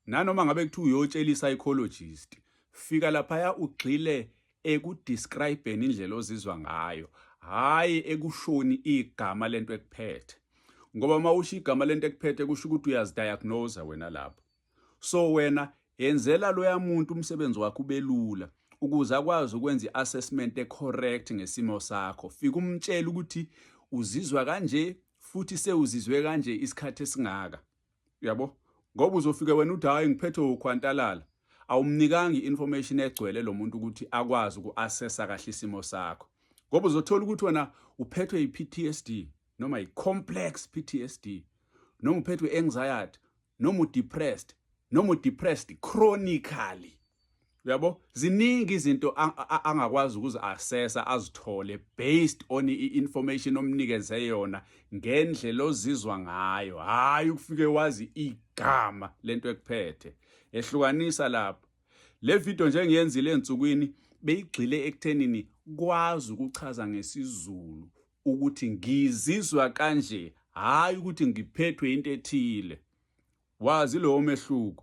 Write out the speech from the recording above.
Nanoma ngabe kuthiwa uyotshela i-psychologist, fika laphaya ugxile ekudescribeni indlela ozizwa ngayo, hhayi ekushoni igama lento ekuphethe. Ngoba uma usho igama lento ekuphethe kusho ukuthi uyazidiagnose wena lapho. So wena yenzela loya muntu umsebenzi wakhe ubelula ukuze akwazi ukwenza i-assessment e-correct ngesimo sakho. Fika umtshele ukuthi uzizwa kanje futhi sewuzizwe kanje isikhathi esingaka. Uyabo? Ngoba uzofike wena uthi hayi ngiphethwe ukhwantalala. Awumnikanga i-information egcwele lo muntu ukuthi akwazi uku-assessa kahle isimo sakho. Ngoba uzothola ukuthi wena uphethwe i-PTSD noma i-complex PTSD noma uphethwe anxiety noma udepressed noma udepressed chronically. Uyabo? Ziningi izinto angakwazi ukuzi-assessa azithole based on i-information omnikeze yona ngendlela ozizwa ngayo, hhayi ukufike wazi igama lento ekuphethe. Ehlukanisa lapho. Le video nje engiyenzile ensukwini beyigxile ekuthenini kwazi ukuchaza ngesiZulu ukuthi ngizizwa kanje, hhayi ukuthi ngiphethwe into ethile. Wazi lowo mehluko.